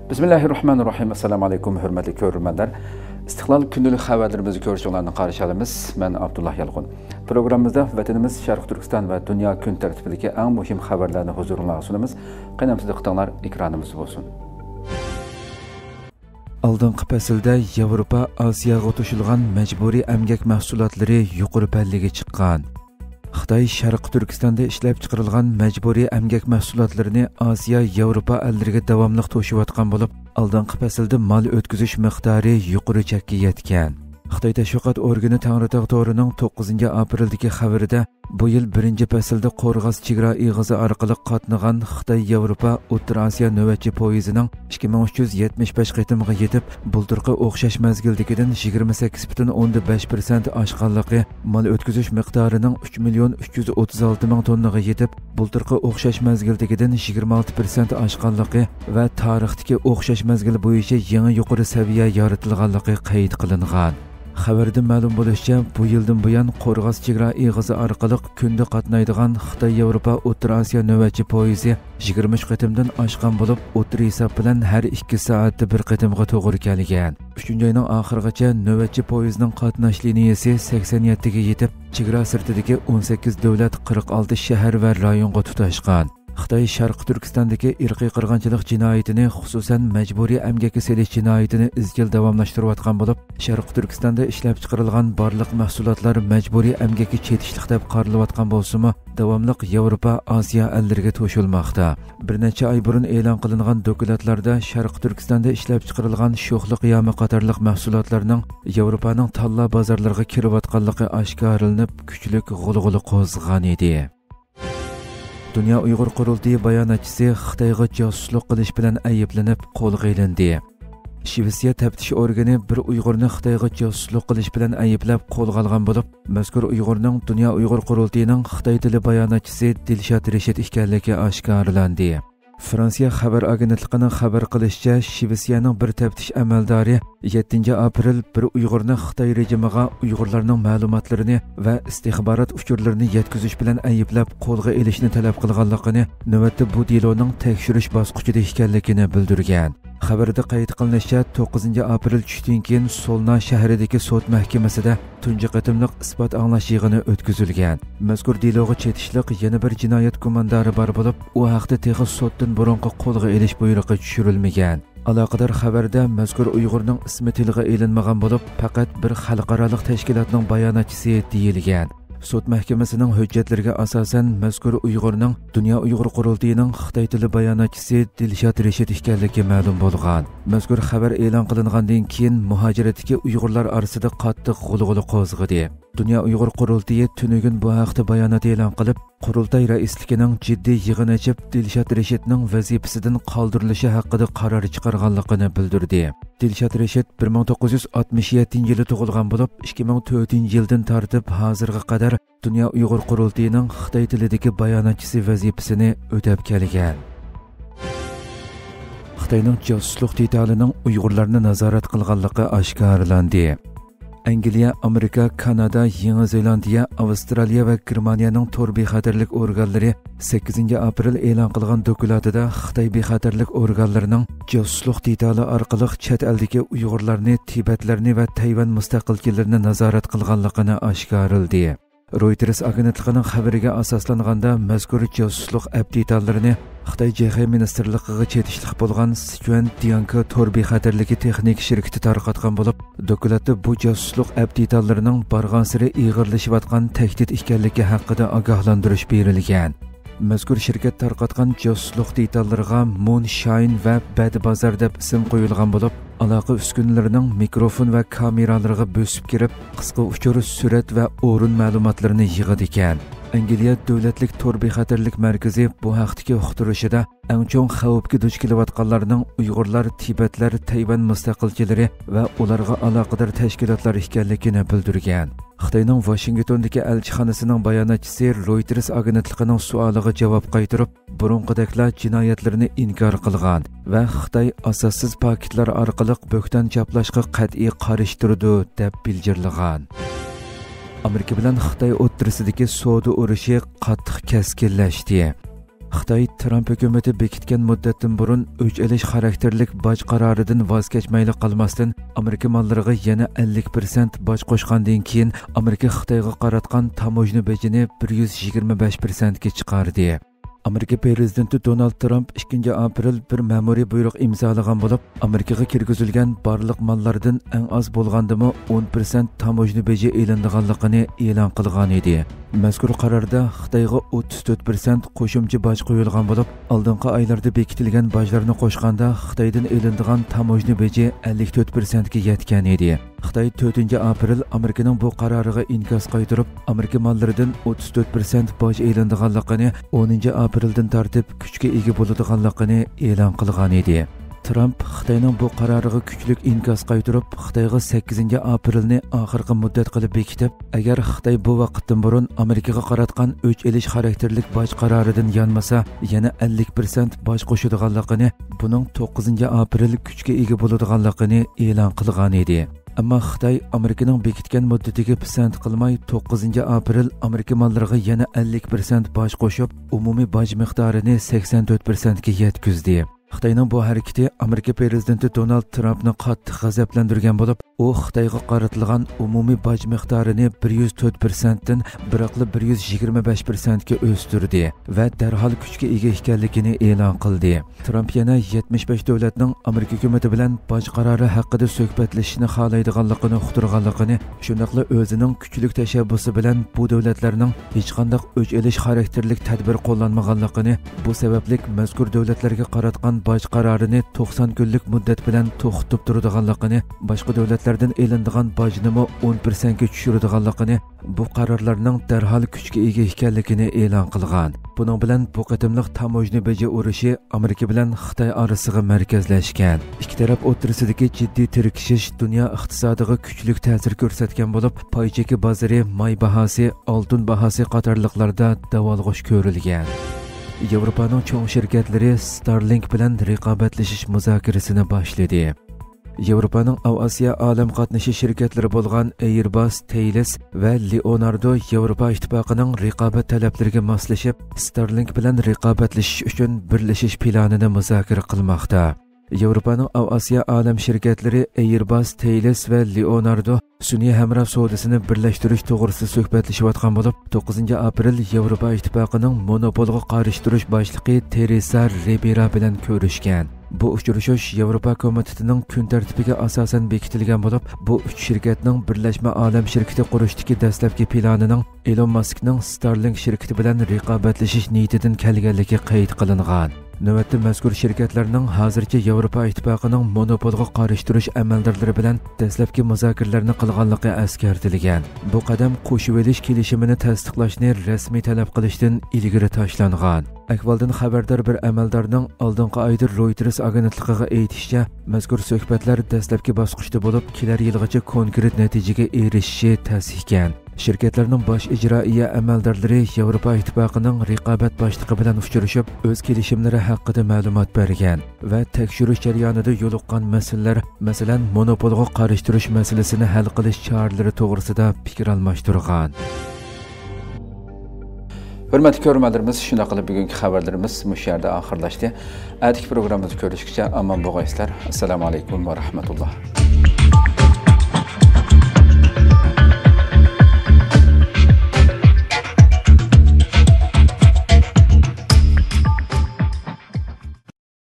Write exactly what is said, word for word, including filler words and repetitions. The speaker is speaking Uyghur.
بىسمىللاھىررەھمانىررەھىم. ئەسسالامۇ ئەلەيكۇم، ھۆرمەتلىك كۆرۈرمەنلەر. ئىستىقلال كۈندىلىك خەۋەرلىرىمىزنى كۆرۈشۈڭلارنى قارشى ئالىمىز. مەن ئابدۇللا يالقۇن. پروگراممىمىزدا ۋەتىنىمىز شەرقىي تۈركىستان ۋە دۇنيا كۈن تەرتىپىدىكى ئەڭ مۇھىم خەۋەرلەرنى ھۇزۇرۇڭلارغا سۇنىمىز. قېنى ئەمسە دىققىتىڭلار ئېكرانىمىزدا بولسۇن. ئالدىنقى پەسىلدە ياۋروپا ئاسىياغا توشۇلغان مەجبۇرىي ئەمگەك مەھسۇلاتلىرى يۇقىرى پەللىگە چىققان. خىتاي شەرقىي تۈركىستاندا ئىشلەپچىقىرىلغان مەجبۇرىي ئەمگەك مەھسۇلاتلىرىنى ئاسىيا، ياۋروپا ئەللىرىگە داۋاملىق توشۇۋاتقان بولۇپ، ئالدىنقى پەسىلدە مال ئۆتكۈزۈش مىقدارى يۇقىرى چەككە يەتكەن. خىتاي تەشۋىقات ئورگىنى تەڭرىتاغ تورىنىڭ توققۇزىنچى ئاپرېلدىكى خەۋىرىدە، بۇ يىل بىرىنچى پەسىلدە قورغاس چېگرا ئېغىزى ئارقىلىق قاتنىغان خىتاي ياۋروپا ئوتتۇرا ئاسىيا نۆۋەتچى پويىزىنىڭ ئىككى مىڭ ئۈچ يۈز يەتمىش بەش قېتىمغا يېتىپ، بۇلتۇرقى ئوخشاش مەزگىلدىكىدىن يىگىرمە سەككىز پۈتۈن ئوندىن بەش پىرسەنت ئاشقانلىقى، مال ئۆتكۈزۈش مىقدارىنىڭ ئۈچ مىليون ئۈچ يۈز ئوتتۇز ئالتە مىڭ توننىغا يېتىپ، بۇلتۇرقى ئوخشاش مەزگىلدىكىدىن يىگىرمە ئالتە پىرسەنت ئاشقانلىقى ۋە تارىختىكى ئوخشاش مەزگىل بويىچە يېڭى يۇقىرى سەۋىيە يارىتىلغانلىقى قەيت قىلىنغان. خەۋەردىن مەلۇم بولۇشىچە، بۇ يىلدىن بۇيان قورغاس چېگرا ئېغىزى ئارقىلىق كۈندە قاتنايدىغان خىتاي ياۋروپا ئوتتۇرا ئاسىيا نۆۋەتچى پويىزى يىگىرمە ئۈچ قېتىمدىن ئاشقان بولۇپ، ئوتتۇرا ھېساب بىلەن ھەر ئىككى سائەتتە بىر قېتىمغا توغرا كەلگەن. ئۈچىنچى ئاينىڭ ئاخىرىغىچە نۆۋەتچى پويىزنىڭ قاتناش لىنىيىسى سەكسەن يەتتىگە يېتىپ، چېگرا سىرتىدىكى ئون سەككىز دۆلەت، قىرىق ئالتە شەھەر ۋە رايونغا تۇتاشقان. خىتاي شەرقىي تۈركىستاندىكى ئىرقىي قىرغىنچىلىق جىنايىتىنى، خۇسۇسەن، مەجبۇرىي ئەمگەككە سېلىش جىنايىتىنى ئىزچىل داۋاملاشتۇرۇۋاتقان بولۇپ، شەرقىي تۈركىستاندا ئىشلەپچىقىرىلغان بارلىق مەھسۇلاتلار مەجبۇرىي ئەمگەككە چېتىشلىق دەپ قارىلىۋاتقان بولسىمۇ، داۋاملىق ياۋروپا، ئاسىيا ئەللىرىگە توشۇلماقتا. بىر نەچچە ئاي بۇرۇن ئېلان قىلىنغان دوكلاتلاردا شەرقىي تۈركىستاندا ئىشلەپچىقىرىلغان شوخلا قىيامى قاتارلىق مەھسۇلاتلارنىڭ ياۋروپانىڭ تاللا بازارلىرىغا كىرىۋاتقانلىقى ئاشكارىلىنىپ، كۈچلۈك غۇلغۇلا قوزغىغان ئىدى. دۇنيا ئۇيغۇر قۇرۇلتىيى باياناتچىسى خىتايغا جاسۇسلۇق قىلىش بىلەن ئەيىبلىنىپ قولغا ئېلىندى. شىۋېتسىيە تەپتىش ئورگىنى بىر ئۇيغۇرنى خىتايغا جاسۇسلۇق قىلىش بىلەن ئەيىبلەپ قولغا ئالغان بولۇپ، مەزكۇر ئۇيغۇرنىڭ دۇنيا ئۇيغۇر قۇرۇلتىيىنىڭ خىتاي تىلى باياناتچىسى دىلشات رېشىت ئىكەنلىكى ئاشكارىلاندى. فرانسىيە خەۋەر ئاگېنتلىقىنىڭ خەۋەر قىلىشىچە، شىۋېتسىيەنىڭ بىر تەپتىش ئەمەلدارى يەتتىنچى ئاپرېل بىر ئۇيغۇرنى خىتاي رېجىمىغا ئۇيغۇرلارنىڭ مەلۇماتلىرىنى ۋە ئىستىخبارات ئۇچۇرلىرىنى يەتكۈزۈش بىلەن ئەيىبلەپ قولغا ئېلىشنى تەلەپ قىلغانلىقىنى، نۆۋەتتە بۇ دېلونىڭ تەكشۈرۈش باسقۇچىدا ئىكەنلىكىنى بىلدۈرگەن. خەۋەردە قەيت قىلىنىشىچە، توققۇزىنچى ئاپرېل چۈشتىن كېيىن سولنا شەھىرىدىكى سوت مەھكىمىسىدە تۇنجى قېتىملىق ئىسپات ئاڭلاش يىغىنى ئۆتكۈزۈلگەن. مەزكۇر دېلوغا چېتىشلىق يەنە بىر جىنايەت گۇماندارى بار بولۇپ، ئۇ ھەقتە تېخى سوتتىن بۇرۇنقى قولغا ئېلىش بۇيرۇقى چۈشۈرۈلمىگەن. ئالاقىدار خەۋەردە مەزكۇر ئۇيغۇرنىڭ ئىسمى تىلغا ئېلىنمىغان بولۇپ، پەقەت بىر خەلقئارالىق تەشكىلاتنىڭ باياناتچىسى دېيىلگەن. سوت مەھكىمىسىنىڭ ھۆججەتلىرىگە ئاساسەن، مەزكۇر ئۇيغۇرنىڭ دۇنيا ئۇيغۇر قۇرۇلتىيىنىڭ خىتاي تىلى باياناتچىسى دىلشات رېشىت ئىكەنلىكى مەلۇم بولغان. مەزكۇر خەۋەر ئېلان قىلىنغاندىن كېيىن، مۇھاجىرەتتىكى ئۇيغۇرلار ئارىسىدا قاتتىق غۇلغۇلا قوزغىدى. دۇنيا ئۇيغۇر قۇرۇلتىيى تۈنۈگۈن بۇ ھەقتە بايانات ئېلان قىلىپ، قۇرۇلتاي رەئىسلىكىنىڭ جىددىي يىغىن ئېچىپ، دىلشات رېشىتنىڭ ۋەزىپىسىدىن قالدۇرۇلۇشى ھەققىدە قارار چىقارغانلىقىنى بىلدۈردى. دىلشات رېشىت بىر مىڭ توققۇز يۈز ئاتمىش يەتتىنچى يىلى تۇغۇلغان بولۇپ، ئىككى مىڭ تۆتىنچى يىلدىن تارتىپ ھازىرغا قەدەر دۇنيا ئۇيغۇر قۇرۇلتىيىنىڭ خىتاي تىلىدىكى باياناتچىسى ۋەزىپىسىنى ئۆتەپ كەلگەن. خىتاينىڭ جاسۇسلۇق دېتالىنىڭ ئۇيغۇرلارنى نازارەت قىلغانلىقى ئاشكارىلاندى. ئەنگلىيە، ئامېرىكا، كانادا، يېڭى زېلاندىيە، ئاۋسترالىيە ۋە گېرمانىيەنىڭ تور بىخەتەرلىك ئورگانلىرى سەككىزىنچى ئاپرېل ئېلان قىلغان دوكلاتىدا خىتاي بىخەتەرلىك ئورگانلىرىنىڭ جاسۇسلۇق دېتالى ئارقىلىق چەت ئەلدىكى ئۇيغۇرلارنى، تىبەتلەرنى ۋە تەيۋەن مۇستەقىلچىلىرىنى نازارەت قىلغانلىقىنى ئاشكارىلىدى. رويتېرس ئاگېنتلىقىنىڭ خەۋىرىگە ئاساسلانغاندا، مەزكۇر جاسۇسلۇق ئەپ دېتاللىرىنى خىتاي جىخې مىنىستىرلىقىغا چېتىشلىق بولغان سىچۈەن دياڭكې تور بىخەتەرلىكى تېخنىكا شىركىتى تارقاتقان بولۇپ، دوكلاتتا بۇ جاسۇسلۇق ئەپ دېتاللىرىنىڭ بارغانسېرى ئېغىرلىشىۋاتقان تەھدىت ئىكەنلىكى ھەققىدە ئاگاھلاندۇرۇش بېرىلگەن. مەزكۇر شىركەت تارقاتقان جاسۇسلۇق دېتاللىرىغا مۇن شاين ۋە بەد بازار دەپ ئىسىم قويۇلغان بولۇپ، ئالاقە ئۈسكۈنىلىرىنىڭ مىكروفون ۋە كامېرالىرىغا بۆسۈپ كىرىپ، قىسقا ئۇچۇر، سۈرەت ۋە ئورۇن مەلۇماتلىرىنى يىغىدىكەن. ئەنگلىيە دۆلەتلىك تور بىخەتەرلىك مەركىزى بۇ ھەقتىكى ئۇقتۇرۇشىدا، ئەڭ چوڭ خەۋپكە دۇچ كېلىۋاتقانلارنىڭ ئۇيغۇرلار، تىبەتلەر، تەيۋەن مۇستەقىلچىلىرى ۋە ئۇلارغا ئالاقىدار تەشكىلاتلار ئىكەنلىكىنى بىلدۈرگەن. خىتاينىڭ ۋاشىنگتوندىكى ئەلچىخانىسىنىڭ باياناتچىسى رويتېرس ئاگېنتلىقىنىڭ سوئالىغا جاۋاب قايتۇرۇپ، بۇرۇنقىدەكلا جىنايەتلىرىنى ئىنكار قىلغان ۋە خىتاي ئاساسسىز پاكىتلار ئارقىلىق بۆھتان چاپلاشقا قەتئىي قارشى تۇرىدۇ، دەپ بىلجىرلىغان. ئامېرىكا بىلەن خىتاي ئوتتۇرىسىدىكى سودا ئۇرۇشى قاتتىق كەسكىنلەشتى. خىتاي ترامپ ھۆكۈمىتى بېكىتكەن مۇددەتتىن بۇرۇن ئۆچ ئېلىش خاراكتېرلىك باج قارارىدىن ۋاز كەچمەيلا قالماستىن، ئامېرىكا ماللىرىغا يەنە ئەللىك پىرسەنت باج قوشقاندىن كېيىن، ئامېرىكا خىتايغا قاراتقان تاموژنا بېجىنى بىر يۈز يىگىرمە بەش پىرسەنتكە چىقاردى. ئامېرىكا پىرېزىدېنتى دونالد ترامپ ئىككىنچى ئاپرېل بىر مەمۇرىي بۇيرۇق ئىمزالىغان بولۇپ، ئامېرىكىغا كىرگۈزۈلگەن بارلىق ماللاردىن ئەڭ ئاز بولغاندىمۇ ئون پىرسەنت تاموژنا بېجى ئېلىنىدىغانلىقىنى ئېلان قىلغان ئىدى. مەزكۇر قاراردا خىتايغا ئوتتۇز تۆت پىرسەنت قوشۇمچە باج قويۇلغان بولۇپ، ئالدىنقى ئايلاردا بېكىتىلگەن باجلارنى قوشقاندا، خىتايدىن ئېلىنىدىغان تاموژنا بېجى ئەللىك تۆت پىرسەنتكە يەتكەن ئىدى. خىتاي تۆتىنچى ئاپرېل ئامېرىكىنىڭ بۇ قارارىغا ئىنكاس قايتۇرۇپ، ئامېرىكا ماللىرىدىن ئوتتۇز تۆت پىرسەنت باج ئېلىنىدىغانلىقىنى، ئونىنچى ئاپرېلدىن تارتىپ كۈچكە ئىگە بولىدىغانلىقىنى ئېلان قىلغان ئىدى. ترامپ خىتاينىڭ بۇ قارارىغا كۈچلۈك ئىنكاس قايتۇرۇپ، خىتايغا سەككىزىنچى ئاپرېلنى ئاخىرقى مۇددەت قىلىپ بېكىتىپ، ئەگەر خىتاي بۇ ۋاقىتتىن بۇرۇن ئامېرىكىغا قاراتقان ئۆچ ئېلىش خاراكتېرلىك باج قارارىدىن يانمىسا، يەنە ئەللىك پىرسەنت باج قوشىدىغانلىقىنى، بۇنىڭ توققۇزىنچى ئاپرېل كۈچكە ئىگە بولىدىغانلىقىنى ئېلان قىلغان ئىدى. ئەمما خىتاي ئامېرىكىنىڭ بېكىتكەن مۇددىتىگە پىسەنت قىلماي، توققۇزىنچى ئاپرېل ئامېرىكا ماللىرىغا يەنە ئەللىك پىرسەنت باج قوشۇپ، ئومۇمىي باج مىقدارىنى سەكسەن تۆت پىرسەنتكە يەتكۈزدى. خىتاينىڭ بۇ ھەرىكىتى ئامېرىكا پىرېزىدېنتى دونالد ترامپنى قاتتىق غەزەپلەندۈرگەن بولۇپ، ئۇ خىتايغا قارىتىلغان ئومۇمىي باج مىقدارىنى بىر يۈز تۆت پىرسەنتتىن بىراقلا بىر يۈز يىگىرمە بەش پىرسەنتكە ئۆستۈردى ۋە دەرھال كۈچكە ئىگە ئىكەنلىكىنى ئېلان قىلدى. ترامپ يەنە يەتمىش بەش دۆلەتنىڭ ئامېرىكا ھۆكۈمىتى بىلەن باج قارارى ھەققىدە سۆھبەتلىشىشنى خالايدىغانلىقىنى ئۇقتۇرغانلىقىنى، شۇنداقلا ئۆزىنىڭ كۈچلۈك تەشەببۇسى بىلەن بۇ دۆلەتلەرنىڭ ھېچقانداق ئۆچ ئېلىش خاراكتېرلىك تەدبىر قوللانمىغانلىقىنى، بۇ سەۋەبلىك مەزكۇر دۆلەتلەرگە قاراتقان باج قارارىنى توقسان كۈنلۈك مۇددەت بىلەن توختىتىپ تۇرىدىغانلىقىنى، باشقا دۆلەتلەردىن ئېلىنىدىغان باجنىمۇ ئون پىرسەنتكە چۈشۈرىدىغانلىقىنى، بۇ قارارلارنىڭ دەرھال كۈچكە ئىگە ئىكەنلىكىنى ئېلان قىلغان. بۇنىڭ بىلەن بۇ قېتىملىق تاموژنا بېجى ئۇرۇشى ئامېرىكا بىلەن خىتاي ئارىسىغا مەركەزلەشكەن. ئىككى تەرەپ ئوتتۇرىسىدىكى جىددىي تىركىشىش دۇنيا ئىقتىسادىغا كۈچلۈك تەسىر كۆرسەتكەن بولۇپ، پاي چېكى بازىرى، ماي باھاسى، ئالتۇن باھاسى قاتارلىقلاردا داۋالغۇش كۆرۈلگەن. ياۋروپانىڭ چوڭ شىركەتلىرى ستارلىنك بىلەن رىقابەتلىشىش مۇزاكىرىسىنى باشلىدى. ياۋروپانىڭ ئاۋىئاتسىيە ئالەم قاتنىشى شىركەتلىرى بولغان ئېيرباس، تېيلىس ۋە لېئوناردو ياۋروپا ئىتتىپاقىنىڭ رىقابەت تەلەپلىرىگە ماسلىشىپ، ستارلىنك بىلەن رىقابەتلىشىش ئۈچۈن بىرلىشىش پىلانىنى مۇزاكىرە قىلماقتا. ياۋروپانىڭ ئاۋىئاتسىيە ئالەم شىركەتلىرى ئېيرباس، تېيلىس ۋە لېئوناردو سۈنئىي ھەمراھ سودىسىنى بىرلەشتۈرۈش توغرىسىدا سۆھبەتلىشىۋاتقان بولۇپ، توققۇزىنچى ئاپرېل ياۋروپا ئىتتىپاقىنىڭ مونوپولغا قارشى تۇرۇش باشلىقى تېرېسا رىبېرا بىلەن كۆرۈشكەن. بۇ ئۇچرىشىش ياۋروپا كومىتېتىنىڭ كۈن تەرتىپىگە ئاساسەن بېكىتىلگەن بولۇپ، بۇ ئۈچ شىركەتنىڭ بىرلەشمە ئالەم شىركىتى قۇرۇشتىكى دەسلەپكى پىلانىنىڭ ئېلون ماسكنىڭ ستارلىنك شىركىتى بىلەن رىقابەتلىشىش نىيىتىدىن كەلگەنلىكى قەيت قىلىنغان. نۆۋەتتە مەزكۇر شىركەتلەرنىڭ ھازىرچە ياۋروپا ئىتتىپاقىنىڭ مونوپولغا قارشى تۇرۇش ئەمەلدارلىرى بىلەن دەسلەپكى مۇزاكىرىلەرنى قىلغانلىقى ئەسكەرتىلگەن. بۇ قەدەم قوشۇۋېلىش كېلىشىمىنى تەستىقلاشنى رەسمىي تەلەپ قىلىشتىن ئىلگىرى تاشلانغان. ئەھۋالدىن خەۋەردار بىر ئەمەلدارنىڭ ئالدىنقى ئايدا رويتېرس ئاگېنتلىقىغا ئېيتىشىچە، مەزكۇر سۆھبەتلەر دەسلەپكى باسقۇچتا بولۇپ، كېلەر يىلغىچە كونكرېت نەتىجىگە ئېرىشىشى تەس ئىكەن. شىركەتلەرنىڭ باش ئىجرائىيە ئەمەلدارلىرى ياۋروپا ئىتتىپاقىنىڭ رىقابەت باشلىقى بىلەن ئۇچرىشىپ، ئۆز كېلىشىملىرى ھەققىدە مەلۇمات بەرگەن ۋە تەكشۈرۈش جەريانىدا يولۇققان مەسىلىلەر، مەسىلەن، مونوپولغا قارشى تۇرۇش مەسىلىسىنى ھەل قىلىش چارىلىرى توغرىسىدا پىكىر ئالماشتۇرغان. ھۆرمەتلىك كۆرۈرمەنلىرىمىز، شۇنداق قىلىپ بۈگۈنكى خەۋەرلىرىمىز مۇشۇ يەردە ئاخىرلاشتى. ئەتىكى پروگراممىمىزدا كۆرۈشكىچە ئامان بولغايسىلەر. ئەسسالامۇ ئەلەيكۇم ۋە رەھمەتۇللا.